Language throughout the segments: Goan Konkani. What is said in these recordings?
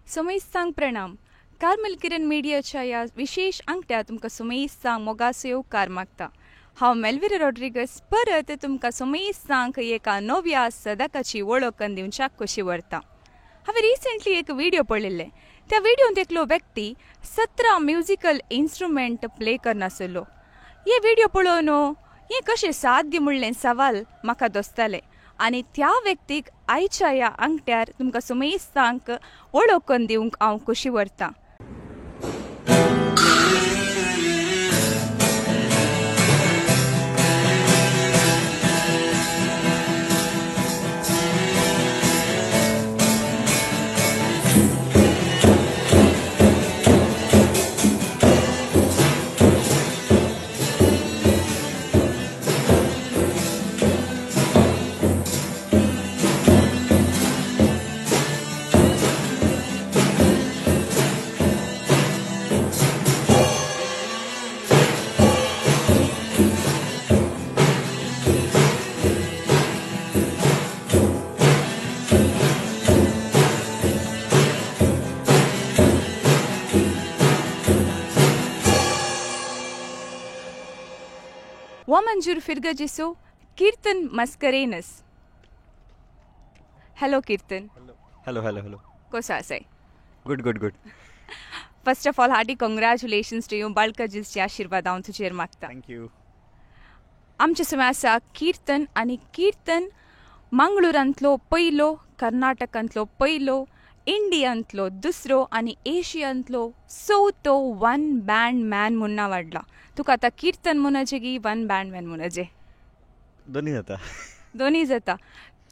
सुमेस्तांक प्रणाम. कार्मल किरण मिडियाच्या ह्या विशेष आंकड्यार तुमकां सुमेस्तांक मोगाचो येवकार मागता. हांव मेलविरा रॉड्रिगस परत तुमकां सुमेस्तांक एका नव्या सदकाची वळख दिवच्याक खोशी व्हरता. हांवें रिसेंटली एक व्हिडिओ पळयल्ले. त्या व्हिडियोंत एकलो व्यक्ती 17 म्युजिकल इन्स्ट्रुमेंट प्ले करनासलो. हे व्हिडिओ पळोवन हें कशें साध्य म्हणलें सवाल म्हाका दोसतालें आनी त्या व्यक्तीक आयच्या ह्या आंगठ्यार तुमकां सुमेस्तांक वळखून दिवंक हांव खोशी व्हरतां. Vamanjoor फिरगजिसो Keerthan Mascarenhas. Hello Keerthan. Hello hello hello. कसो आसाय? Good good good. First of all hearty congratulations to you. बाळकाजीसचे आशिर्वाद हांव तुजेर मागता. Thank you. आमचे समें आसा कीर्तन आनी कीर्तन मंगळुरांतलो पयलो, कर्नाटकांतलो पयलो, इंडियांतलो दुसरो आनी एशियांतलो चवथो वन बँड मॅन म्हूण वाडला. तुका आतां कीर्तन म्हणचे की वन बँड मॅन म्हणचे? दोनी जाता. दोनी जाता.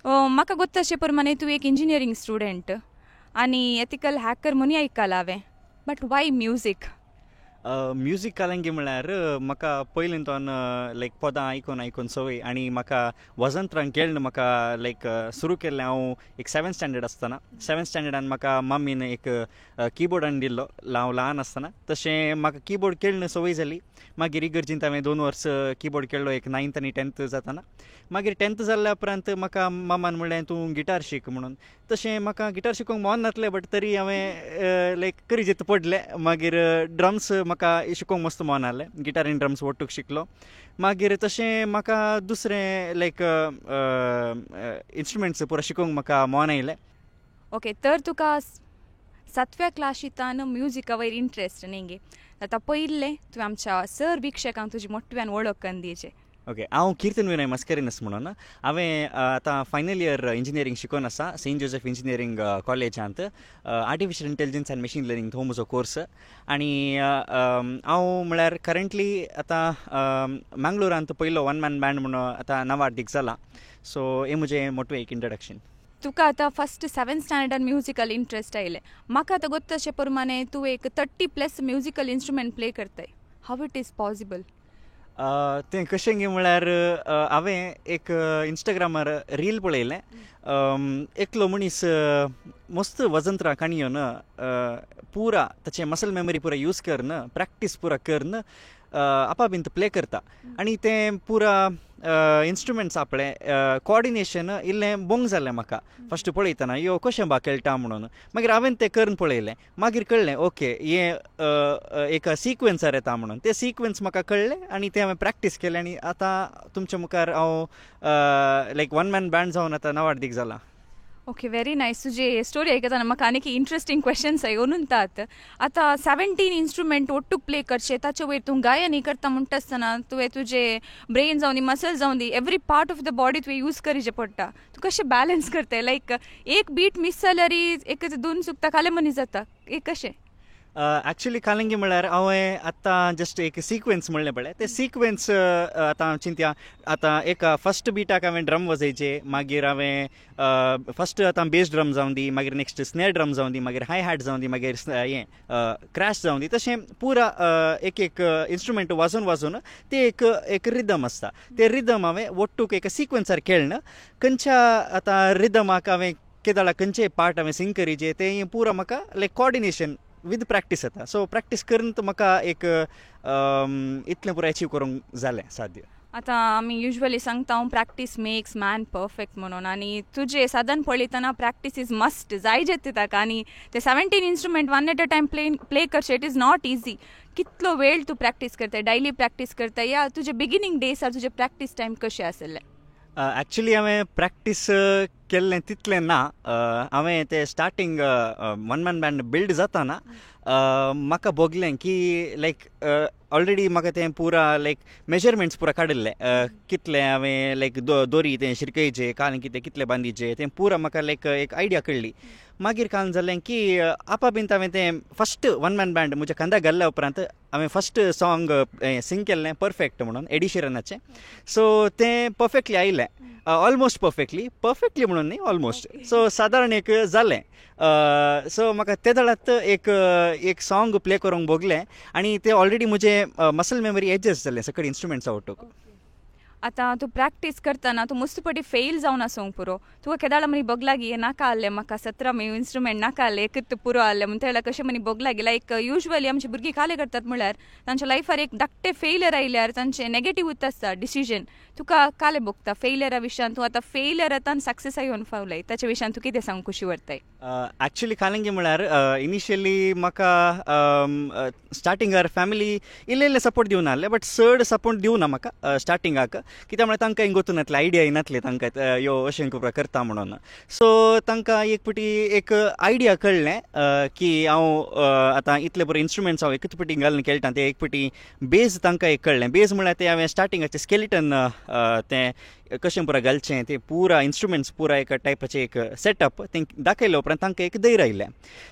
म्हाका गोत्ता अशें प्रमाणे तूं एक इंजिनियरींग स्टुडंट आनी एथिकल हॅकर म्हणून आयकलां हांवें, बट why music? Music कालंगी म्हळ्यार म्हाका पयलीं तोन लायक पदां आयकून आयकून संवय आनी म्हाका वजंत्रां खेळ्ळ म्हाका लायक सुरू केल्लें हांव एक 7th standard आसतना. 7th स्टँडर्डान म्हाका मम्मीन एक किबोर्ड हाडून दिल्लो हांव ल्हान आसतना. तशें म्हाका किबोर्ड खेळ्ळ संवय जाली. मागीर इगर्जींत हांवें 2 वर्स किबोर्ड खेळ्ळो, एक 9th आनी 10th जातना. मागीर 10th जाल्ल्या उपरांत म्हाका मामान म्हणलें तूं गिटार शीक म्हणून. तशें म्हाका गिटार शिकूंक मन नासलें, बट तरी हांवें लायक करीजेत पडलें. मागीर ड्रम्स म्हाका शिकूंक मस्त मन आहलें. गिटार आनी ड्रम्स ओट्टूक शिकलो. मागीर तशें म्हाका दुसरें लायक इन्स्ट्रुमेंट्स पुरा शिकूंक म्हाका मन आयलें. ओके, तर तुका 7व्या क्लाशींतान म्युजिका वयर इंट्रस्ट न्ही गे? आतां पयलें तुवें आमच्या सर भिक्षकांक तुजी मोटव्यान वळख करून दिवचें. ओके, हांव कीर्तन विनय मस्करेनस म्हणून. हांवें आतां फायनल इयर इंजिनियरींग शिकून आसा सेंट जोसेफ इंजिनियरींग कॉलेजांत. Artificial intelligence and machine learning हो म्हजो कोर्स. आनी हांव म्हळ्यार करंटली आतां मंगळुरांत पयलो वन मॅन बँड म्हणून आतां नांवाडदीक जाला. सो हें म्हजें मोटवें एक इंट्रोडक्शन. तुका आतां फस्ट 7th स्टँडर्डान म्युजिकल इंट्रस्ट आयलें. म्हाका आतां गोत्ता अशें प्रमाणे तूं एक 30+ म्युजिकल इन्स्ट्रुमेंट प्ले करताय. How it is possible? तें कशें गे म्हळ्यार हांवें एक इंस्टाग्रामार रील पळयलें. एकलो मनीस मस्त वजंत्रां काणयोन पुरा ताचें मसल मेमरी पुरा यूज करून प्रॅक्टीस पुरा करून आपा बीन प्ले करता आनी तें पुरा इन्स्ट्रुमेंट्स आपलें कोऑर्डिनेशन इल्लें बोंग जालें म्हाका फस्ट पळयतना, यो कशें बा खेळटा म्हणून. मागीर हांवें तें करून पळयलें. मागीर कळ्ळें ओके हें एक सिक्वेन्सार येता म्हणून. तें सिक्वेन्स म्हाका कळ्ळें आनी तें हांवें प्रॅक्टीस केलें आनी आतां तुमच्या मुखार हांव लायक वन मॅन बँड जावन आतां नांवाडदीक जाला. Okay, very nice. तुजी स्टोरी आयकतना म्हाका आनीक इंट्रस्टींग क्वेश्चन्स येवन उरतात. आतां 17 इन्स्ट्रुमेंट ओट्टूक प्ले करचे, ताचे वयर तूं गायनूय करता म्हणटा आसतना तुवें तुजें ब्रेन जावं दी, मसल जावं दी, every part of the body तुवें यूज करचें पडटा. तूं कशें बॅलन्स करताय? लायक एक बीट मीस जाल्यार एक दोन चुकता काले मनीस जाता, एक कशें? एक्चुली कालंगी म्हळ्यार हांवें आतां जस्ट एक सिक्वेन्स म्हणलें पळय, तें सिक्वेन्स आतां चिंतया. आतां एक फस्ट बिटाक हांवें ड्रम वाजयचे, मागीर हांवें फस्ट आतां बेस ड्रम जावं दी, मागीर नेक्स्ट स्नेर ड्रम जावं दी, मागीर हाय हॅट जावं दी, मागीर हें क्रॅश जावं दी. तशें पुरा एक एक इन्स्ट्रुमेंट वाजोवन वाजोवन ते एक एक रिदम आसता. ते रिदम हांवें ओट्टूक एका सिक्वेन्सार खेळ्ळें. खंयच्या आतां रिदमाक हांवें केदाळा खंयचे पार्ट हांवें सिंग करीचे तें पुरा म्हाका लायक कोऑर्डिनेशन विथ प्रॅक्टीस जाता. सो प्रॅक्टीस करून म्हाका एक इतलें पुरो एचीव करूंक जालें साध्य. आतां आमी युजली सांगता हांव, प्रॅक्टीस मेक्स मॅन परफेक्ट म्हणून, आनी तुजे साधन पळयतना प्रॅक्टीस is must जाय जेते ताका. आनी ते 17 instrument one at a time play करचे, it is not easy. कितलो वेळ तूं प्रॅक्टीस करताय? डायली प्रॅक्टीस करता या तुजे बिगिनींग डेज तुजे प्रॅक्टीस टायम कशें आसलें? एक्चुली हांवें प्रॅक्टीस केल्लें तितलें ना. हांवें तें starting one man band build जाताना म्हाका भोगलें की लायक ऑलरेडी म्हाका तें पुरा लायक मेजरमेंट्स पुरा काडिल्ले, कितले हांवें लायक दोरी तें शिरकयचे, कान कितें कितले बांदिचे, तें पुरा म्हाका लायक एक आयडिया कळ्ळी. मागीर कान जालें की आपा बीन हांवें तें फस्ट वन मॅन बँड म्हज्या खांद्याक घाल्ल्या उपरांत हांवें फस्ट सॉंग सिंग केल्लें परफेक्ट म्हणून एडी शिरनाचें. सो तें परफेक्टली आयलें, ऑलमोस्ट परफेक्टली, परफेक्टली म्हणून न्ही, ऑलमोस्ट. सो सादारण एक जालें. सो म्हाका ते दळात एक एक सॉंग प्ले करूंक भोगलें आनी ते ऑलरेडी म्हजें मसल मेमरी एडजस्ट जालें सगळे इन्स्ट्रुमेंट्सां वटूक. आतां तूं प्रॅक्टीस करतना तूं मस्त पटी फेल जावन आसूंक पुरो, तुका केदाळा मनी बगलागी हे नाका आहलें म्हाका, 17 इन्स्ट्रुमेंट नाका आहलें, एकच पुरो आहलें म्हण तेळा कशें मनी बगलागी? लायक युजली आमची भुरगीं काले करतात म्हळ्यार तांच्या लायफार एक धाकटें फेलियर आयल्यार तांचें नेगेटीव उरता आसता डिसिजन. तुका काले भोगता फेलियरा विशयान? तूं आतां फेलियर आतां सक्सेस येवन फावलाय, ताच्या विशयान तूं कितें सांगूंक खुशी व्हरताय? एक्चुली कालंगी म्हळ्यार इनिशियली म्हाका स्टार्टिंगार फॅमिली इल्लें इल्लें सपोर्ट दिवन आहलें, बट चड सपोर्ट दिवना म्हाका स्टार्टिंगाक, कित्याक म्हळ्यार तांकां हिंग गोतू नासलें, आयडिया नासली तांकां यो अशें करता म्हणून. सो तांकां एक पटी एक आयडिया कळ्ळें की हांव आतां इतले बरे इन्स्ट्रुमेंट्स हांव एकच पटी घालून खेळटा, ते एक पटी बेज तांकां एक कळ्ळें. बेज म्हळ्यार ते हांवें स्टार्टिंगाचें स्केलिटन तें कशें पुरा घालचें, ते पुरा इन्स्ट्रुमेंट्स पुरा एका टायपाचें एक सेटअप तें दाखयल्या उपरांत तांकां एक धैर्य आयलें.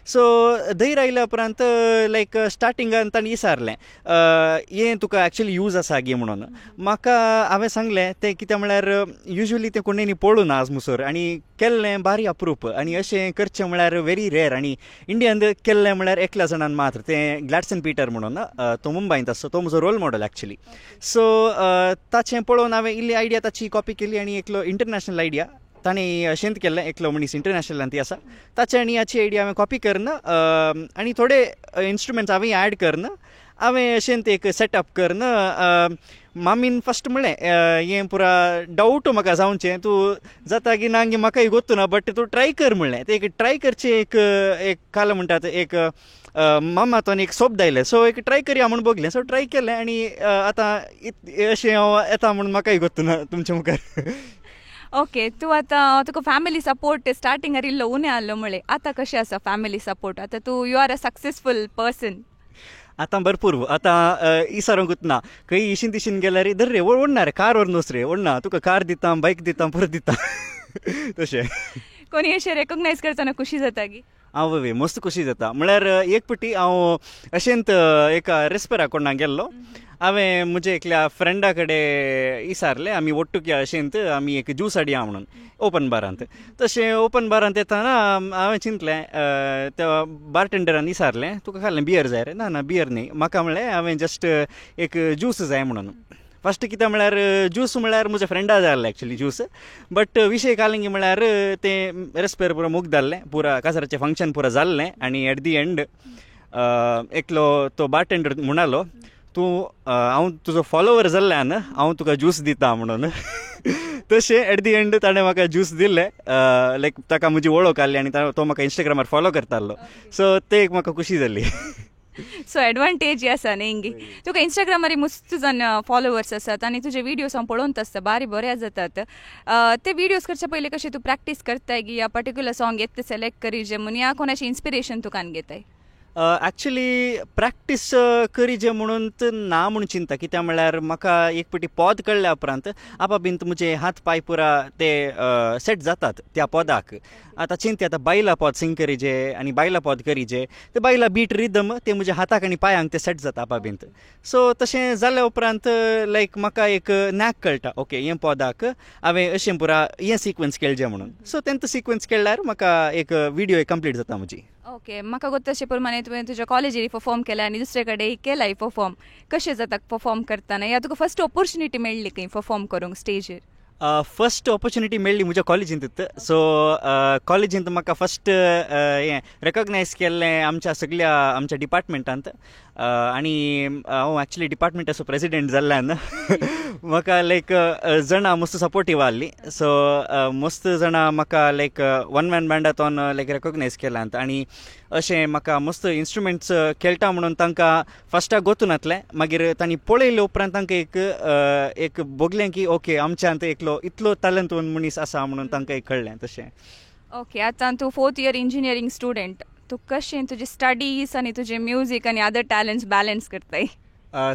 सो धैर्य आयल्या उपरांत लायक स्टार्टिंगान तांणी विचारलें हें तुका एक्चुली यूज आसा गे म्हणून. म्हाका हांवें सांगलें तें कितें म्हळ्यार युजली तें कोणें पळोवना ना आज मुसर, आनी केल्लें बारी अप्रूप, आनी अशें करचें म्हळ्यार व्हेरी रेर, आनी इंडियान केल्लें म्हळ्यार एकल्या जाणान मात्र, तें ग्लॅडसन पीटर म्हणून, तो मुंबयंत आसता, तो म्हजो रोल मॉडल एक्चुली. सो ताचें पळोवन हांवें इल्ली आयडिया ताची कॉपी केली आनी एकलो इंटरनॅशनल आयडिया ताणें अशेंच केल्लें, एकलो मनीस इंटरनॅशनलान ती आसा, ताचे आनी हाची आयडिया हांवें कॉपी करून आनी थोडे इन्स्ट्रुमेंट्स हांवें ऍड करून हांवें अशेंच एक सेटअप करून मामीन फस्ट म्हणलें हें पुरा डावट म्हाका जावचें, तूं जाता की ना गे म्हाकाय गोत्तू ना, बट तूं ट्राय कर म्हणलें. तें एक ट्राय करचें एक एक काल म्हणटात एक मामा तो एक सोब आयलें, सो एक ट्राय करया म्हूण बगलें. सो ट्राय केलें आनी आतां अशें हांव येता म्हूण म्हाकाय गोत्तू ना तुमच्या मुखार. ओके, तूं आतां तुका फॅमिली सपोर्ट स्टार्टिंगार इल्लो उणें आहलो म्हळें, आतां कशें आसा फॅमिली सपोर्ट? आतां तूं you are a successful person. आतां भरपूर, आतां इसारूंकूच ना, खंय इशीन तिशीन गेल्यार धर रे ओडना रे, कार व्हरून वच रे, ओडना तुका कार दिता, बायक दिता, परत दिता तशें. कोणी अशें रेकॉग्नायज करतना खुशी जाता गी? हांव वय मस्त खुशी जाता. म्हळ्यार एक पटी हांव अशेंत एका रेस्पेरा कोणा गेल्लो, हांवें म्हज्या एकल्या फ्रेंडा कडेन विचारलें आमी ओट्टुकया अशेंत आमी एक ज्यूस हाडया म्हणून ओपन बारांत. तशें ओपन बारांत येतना हांवें चिंतलें, त्या बारटेंडरान विचारलें तुका खाल्लें बियर जाय रे? ना ना बियर न्ही, म्हाका म्हणलें हांवें जस्ट एक ज्यूस जाय म्हणून. फस्ट कितें म्हळ्यार ज्यूस म्हळ्यार म्हज्या फ्रेंडा जाय आहलें एक्चुली ज्यूस, बट विशय कालिंगी म्हळ्यार तें रेस्पेर पुरो मुग जाल्लें, पुरा काजाराचें फंक्शन पुरा जाल्लें आनी एट the and एकलो तो बारटेंडर म्हणालो तूं हांव तुजो फॉलोवर जाल्ल्यान हांव तुका ज्यूस दिता म्हणून. तशें एट the and ताणें म्हाका ज्यूस दिलें, लायक ताका म्हजी वळख आहली आनी तो म्हाका इंस्टाग्रामार फॉलो करतालो, सो ते एक म्हाका खुशी जाली. सो एडवांटेज आसा न्ही गे तुका इंस्टाग्रामार मस्त जाण फॉलोवर्स आसात आनी तुजे व्हिडियोज हांव पळोवंत आसता, बारी बरे जातात. ते व्हिडियोज करचे पयलीं कशें तूं प्रॅक्टीस करताय गी या पर्टिक्युलर सॉंग येत ते सिलेक्ट करीजे म्हूण या कोणाचें इन्स्पिरेशन तुकान घेताय? एक्चुली प्रॅक्टीस करीजे म्हणून ना म्हूण चिंता, कित्याक म्हळ्यार म्हाका एक पटी पद कळ्ळ्या उपरांत आपा बीन म्हजे हात पांय पुरा ते सेट जातात त्या पदाक. आतां चिंती आतां बायलां पद सिंग करीजे आनी बायलां पद करीजे, ते बायलां बीट रिदम ते म्हज्या हाताक आनी पांयांक ते सेट जाता आपा बीन. सो तशें जाल्या उपरांत लायक म्हाका एक नॅक कळटा, ओके हें पदाक हांवें अशें पुरा हें सिक्वन्स केळजें म्हणून. सो तेंचो सिक्वन्स केल्यार म्हाका एक विडियो कंप्लीट जाता म्हजी. ओके, म्हाका गोत्ता तशें प्रमाणे तुवें तुज्या कॉलेजीर परफॉर्म केला आनी दुसरे कडेन केलाय परफॉर्म, कशें जाता परफॉर्म करतना या तुका फर्स्ट ऑपॉर्चुनिटी मेळ्ळी खंय परफॉर्म करूंक स्टेजीर? फर्स्ट ऑपॉर्च्युनिटी मेळ्ळी म्हज्या कॉलेजींतूच. सो कॉलेजींत म्हाका फर्स्ट हें रेकॉग्नायज केल्लें आमच्या सगल्या आमच्या डिपार्टमेंटांत, आनी हांव एक्चुली डिपार्टमेंटाचो प्रेसिडेंट जाल्ल्यान म्हाका लायक जाणां मस्त सपोर्टीव आहली. सो मस्त जाणां म्हाका लायक वन मॅन बँडातोन लायक रेकॉग्नायज केलां, आनी अशें म्हाका मस्त इन्स्ट्रुमेंट्स खेळटा म्हणून तांकां फर्स्टाक गोतू नासलें. मागीर तांणी पळयले उपरांत तांकां एक एक भोगलें की ओके आमच्यांत एकलो इतलो टॅलंट मनीस आसा म्हणून तांकां एक कळ्ळें तशें. ओके, आतां तूं फोर्थ इयर इंजिनियरींग स्टुडंट, तूं कशें तुजे स्टडीज आनी तुजें म्युजीक आनी अदर टॅलंट्स बॅलन्स करताय?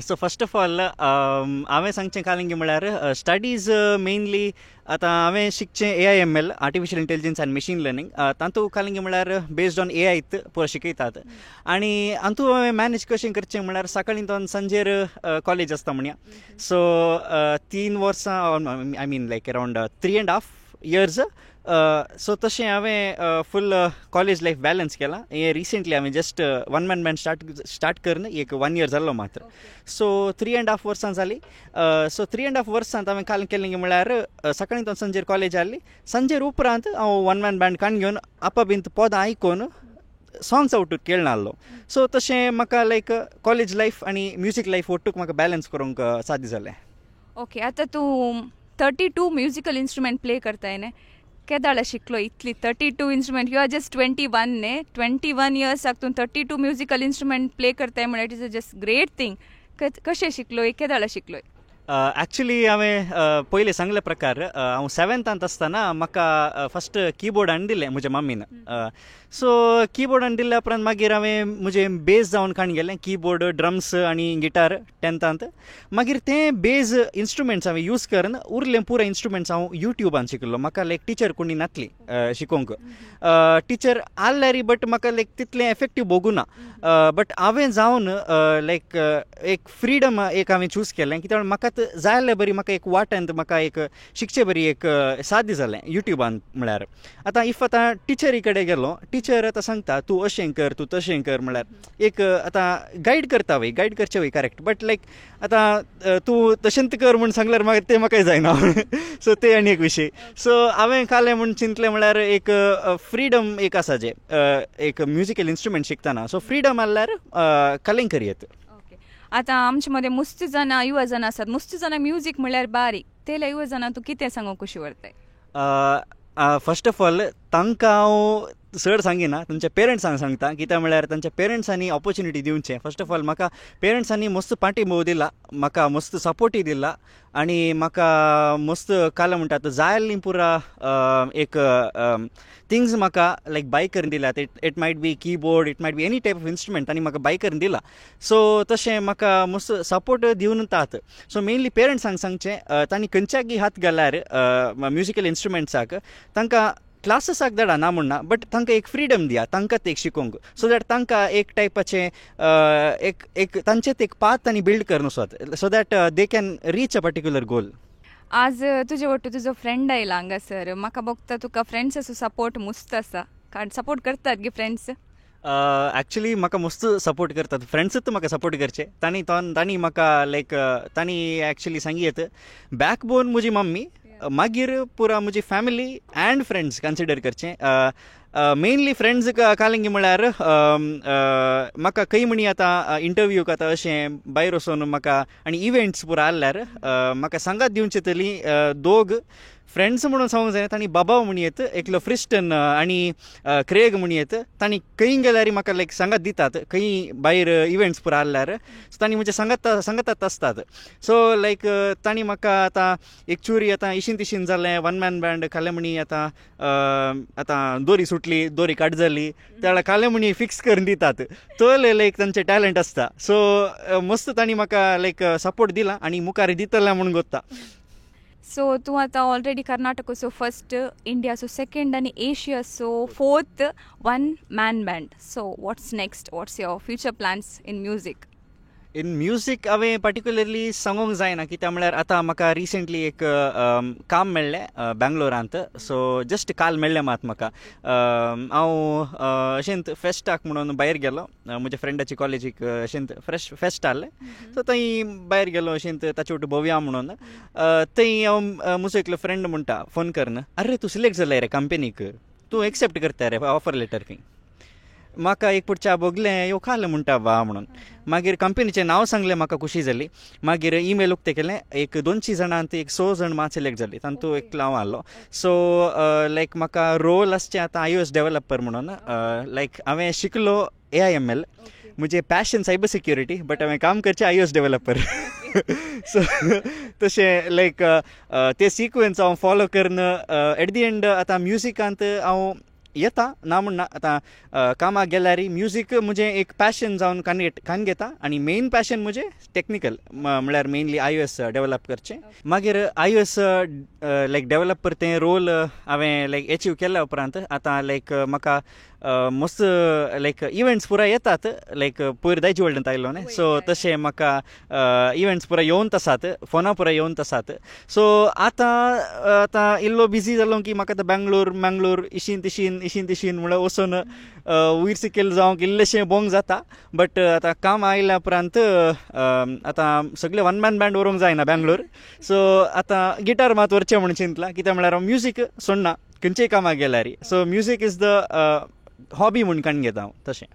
सो फर्स्ट ऑफ ऑल हांवें सांगचें कालिंगी म्हळ्यार स्टडीज मेनली आतां हांवें शिकचें AIML, artificial intelligence and machine learning. तातूंत कालिंगी म्हळ्यार बेस्ड ऑन AI पुरो शिकयतात, आनी हातूंत हांवें मॅनेज कशें करचें म्हळ्यार सकाळीं तो सांजेर कॉलेज आसता म्हणया. सो 3 वर्सां, I mean like around 3.5 years. So तशें हांवें फूल कॉलेज लायफ बॅलन्स केलां. हें रिसेंटली हांवें just one man band start करून एक 1 इयर जाल्लो मात्र. सो 3.5 वर्सां जालीं. सो 3.5 वर्सांत हांवें काल केलें म्हळ्यार सकाळीं तो सांजेर कॉलेज आहली, सांजेर उपरांत हांव वन मॅन बँड काण घेवन आपा बीन पदां आयकून सॉंग्स आवटूक खेळना आहलो. सो तशें म्हाका लायक कॉलेज लायफ आनी म्युजीक लायफ ಒಟ್ಟುक म्हाका बॅलन्स करूंक साध्य जालें. ओके, आतां तूं 32 म्युजिकल इन्स्ट्रुमेंट प्ले करताय न्ही, केदाळा शिकलो इतली 32 इन्स्ट्रुमेंट? You are just 21 न्ही, 21 इयर्साक तूं 32 म्युजिकल इन्स्ट्रुमेंट प्ले करताय म्हळ्यार it is a just great thing. कशें शिकलोय, केदाळा शिकलोय? एक्चुली हांवें पयलीं सांगले प्रकार हांव 7थांत आसतना म्हाका फर्स्ट किबोर्ड हाडून दिलें म्हज्या मम्मीन. सो किबोर्ड हाडून दिल्या उपरांत मागीर हांवें म्हजें बेज जावन काण गेलें, किबोर्ड, ड्रम्स आनी गिटार 10थांत. मागीर तें बेज इन्स्ट्रुमेंट्स हांवें यूज करून उरलें पुरो इन्स्ट्रुमेंट्स हांव यूट्यूबान शिकलो. म्हाका लायक टिचर कोणी नासली शिकोवंक, टिचर आहल्यारी बट म्हाका लायक तितलें एफेक्टीव भोगूना. बट हांवें जावन लायक एक फ्रिडम एक हांवें चूज केलें कित्याक म्हाका जाय जाल्यार बरी म्हाका एक वाटेंत म्हाका एक शिकचे बरी एक साध्य जालें यूट्यूबान. म्हळ्यार आतां if आतां टिचरी कडेन गेलो, टिचर आतां सांगता तूं अशें कर, तूं तशें कर, म्हळ्यार एक आतां गायड करता वय, गायड करचें वय करेक्ट, बट लायक आतां तूं तशेंच कर म्हूण सांगल्यार मागीर तें म्हाका जायना. सो तें आनी एक विशय. सो हांवें कालें म्हूण चिंतलें म्हळ्यार एक फ्रिडम एक आसा जें एक म्युजिकल इन्स्ट्रुमेंट शिकतना, सो फ्रिडम आहल्यार कलें करयेत. आतां आमचे मदें मुस्त जाणां युवा जाणां आसात, मुस्त जाणां म्युजीक म्हळ्यार बारीक, तेल्या युवा जाणां तूं कितें सांगूंक खुशी व्हरताय? फर्स्ट ऑफ ऑल तांकां हांव चड सांगिना, तांच्या पेरंट्सांक सांगता. कित्याक म्हळ्यार तांच्या पेरंट्सांनी ऑपॉर्च्युनिटी दिवचें. फर्स्ट ऑफ ऑल म्हाका पेरंट्सांनी मस्त पाठिंबो दिला, म्हाका मस्त सपोर्टूय दिला, आनी म्हाका मस्त काल म्हणटा तो जाय आसली पुरा एक थिंग्स म्हाका लायक बाय करून दिल्यात. It might be keyboard, it might be any type of instrument तांणी म्हाका बाय करून दिला. सो तशें म्हाका मस्त सपोर्ट दिवन तात. सो मेनली पेरंट्सांक सांगचें तांणी खंयच्याकी हात घाल्यार म्युजिकल इन्स्ट्रुमेंट्साक तांकां क्लासीसाक धाडा ना म्हणना, बट तांकां एक फ्रिडम दिया, तांकां ते एक शिकोवंक, सो that तांकां एक टायपाचें एक एक तांचें एक पाथ तांणी बिल्ड करून वचत, so that they can reach a particular goal. आज तुजे वट्टू तुजो फ्रेंड आयला हांगासर, म्हाका भोगता तुका फ्रेंड्साचो सपोर्ट मस्त आसा, कारण सपोर्ट करतात गे फ्रेंड्स? एक्चुली म्हाका मस्त सपोर्ट करतात फ्रेंड्सूच, म्हाका सपोर्ट करचे तांणी तांणी म्हाका लायक तांणी एक्चुली सांगयेत बॅकबोन म्हजी मम्मी, मागीर पुरा म्हजी फॅमिली अँड फ्रेंड्स कन्सिडर करचें. मेनली फ्रेंड्स कालिंगी म्हळ्यार म्हाका खंय म्हणी आतां इंटरव्यूक आतां अशें भायर वचून म्हाका आनी इव्हेंट्स पुरा आहल्यार म्हाका सांगात दिवचे तली दोग फ्रेंड्स म्हणून सांगूंक जायना, तांणी बाबा म्हण येत, एकलो फ्रिस्टन आनी क्रेग म्हण येत, तांणी खंय गेल्यार म्हाका लायक सांगात दितात, खंय भायर इव्हेंट्स पुरा आहल्यार सो तांणी म्हणजे सांगतात आसतात. सो लायक तांणी म्हाका आतां एक चुरी आतां इशीन तिशीन जालें, वन मॅन बँड खालें म्हणी आतां आतां दोरी सुटली, दोरी काट जाली, त्या खालें म्हणी फिक्स करून दितात, तो लायक तांचें टॅलंट आसता. सो मस्त तांणी म्हाका लायक सपोर्ट दिला आनी मुखार दितलें म्हणून गोत्ता. सो तूं आतां ऑलरेडी कर्नाटकाचो फर्स्ट, इंडियाचो सेकंड आनी एशियाचो 4th one man band. So what's next, what's your future plans in music? In music हांवें पर्टिक्युलरली सांगूंक जायना, कित्याक म्हळ्यार आतां म्हाका रिसेंटली एक काम मेळ्ळें बेंगलोरांत. सो जस्ट काल मेळ्ळें मात म्हाका. हांव अशेंच फेस्टाक म्हणून भायर गेलो, म्हज्या फ्रेंडाची कॉलेजीक अशेंच फ्रेश फेस्ट आहलें. सो थंय भायर गेलो अशेंच ताचे वटेन भोंवया म्हणून. थंय हांव म्हजो एकलो फ्रेंड म्हणटा फोन करून, अरे तूं सिलेक्ट जालाय रे कंपनीक, तूं एक्सेप्ट करता रे ऑफर लेटर खंय. म्हाका एक पुढच्या भोगलें यो खालें म्हणटा वा म्हणून. मागीर कंपनीचें नांव सांगलें, म्हाका खुशी जाली. मागीर ईमेल उक्तें केलें, एक 200 जाणांत एक 6 जाण मात सिलेक्ट जाली, तातूंत एकलो हांव आहलो. सो लायक म्हाका रोल आसचें आतां iOS developer म्हणून. लायक हांवें शिकलो AIML, म्हजें पॅशन सायबर सिक्युरिटी, बट हांवें काम करचें iOS developer. सो तशें लायक ते सिक्वेन्स हांव फॉलो करून एट the and आतां म्युजिकांत हांव येता ना म्हण ना. आतां कामाक गेल्यार म्युजीक म्हजें एक पॅशन जावन कान घेता आनी मेन पॅशन म्हजें टॅक्निकल म्हळ्यार मेनली iOS develop करचें. मागीर iOS लायक डेवलपर तें रोल हांवें लायक एचीव केल्या उपरांत आतां लायक म्हाका मस्त लायक इव्हेंट्स पुरा येतात. लायक पयर दायजी वर्ल्डांत आयलो न्ही, सो तशें म्हाका इव्हेंट्स पुरा येवंत आसात, फोनां पुरा येवंत आसात. सो आतां आतां इल्लो बिजी जालो की म्हाका आतां बेंगलोर मँगलोर इशीन तिशीन इशीन तिशीन म्हणल्यार वचून वयर सकयल जावंक इल्लेशें बोंग जाता. बट आतां काम आयल्या उपरांत आतां सगळें वन मॅन बँड व्हरूंक जायना बेंगलोर. सो आतां गिटार मात व्हरचें म्हूण चिंतलां, कित्याक म्हळ्यार हांव म्युजीक सोडना खंयचेय कामाक गेल्यार. So music is the hobby म्हूण काडून घेता हांव तशें.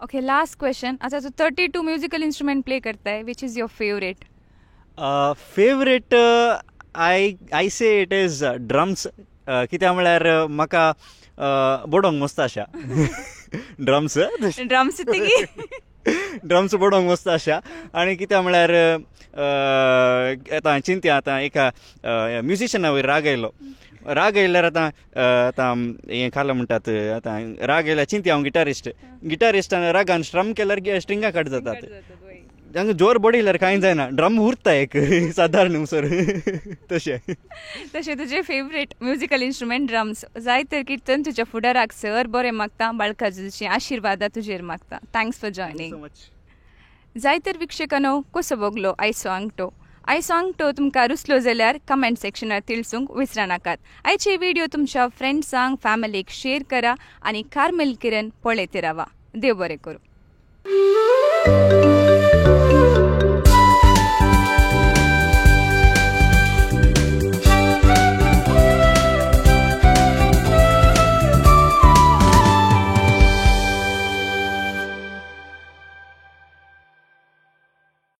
Okay, last question. आतां तूं 32 म्युजिकल इन्स्ट्रुमेंट प्ले करताय, which is your favourite? Favourite I say it is drums, कित्याक म्हळ्यार म्हाका बडोवंक मस्त आशा ड्रम्स. ड्रम्स तिगी ड्रम्स बडोवंक मस्त आशा. आनी कित्याक म्हळ्यार आतां चिंत्या आतां एका म्युजिशना वयर राग आयलो, राग आयल्यार आतां आतां हें खालां म्हणटात, आतां राग आयल्यार चिंत्या हांव गिटारिस्ट, गिटारिस्टान रागान स्ट्रम केल्यार स्ट्रिंगां कट जातात, हांगा जोर बडयल्यार कांय जायना, ड्रम उरता एक सादारण सर. तशें तशें तुजें फेवरेट म्युजिकल इन्स्ट्रुमेंट ड्रम्स. जाय तर किर्तन तुज्या फुडाराक सर बरें मागता, बाळकाजूची आशिर्वादा तुजेर मागता. Thanks for joining. जाय तर वीक्षकांनो, कसो भोगलो आयचो आंगठो? आयचो आंगठो तुमकां रुचलो जाल्यार कमेंट सेक्शनार तिळसूंक विसरनाकात. आयचे व्हिडिओ तुमच्या फ्रेंड्सांक फॅमिलीक शेअर करा आनी कार्मेल किरण पळयत रावा. देव बरें करूं.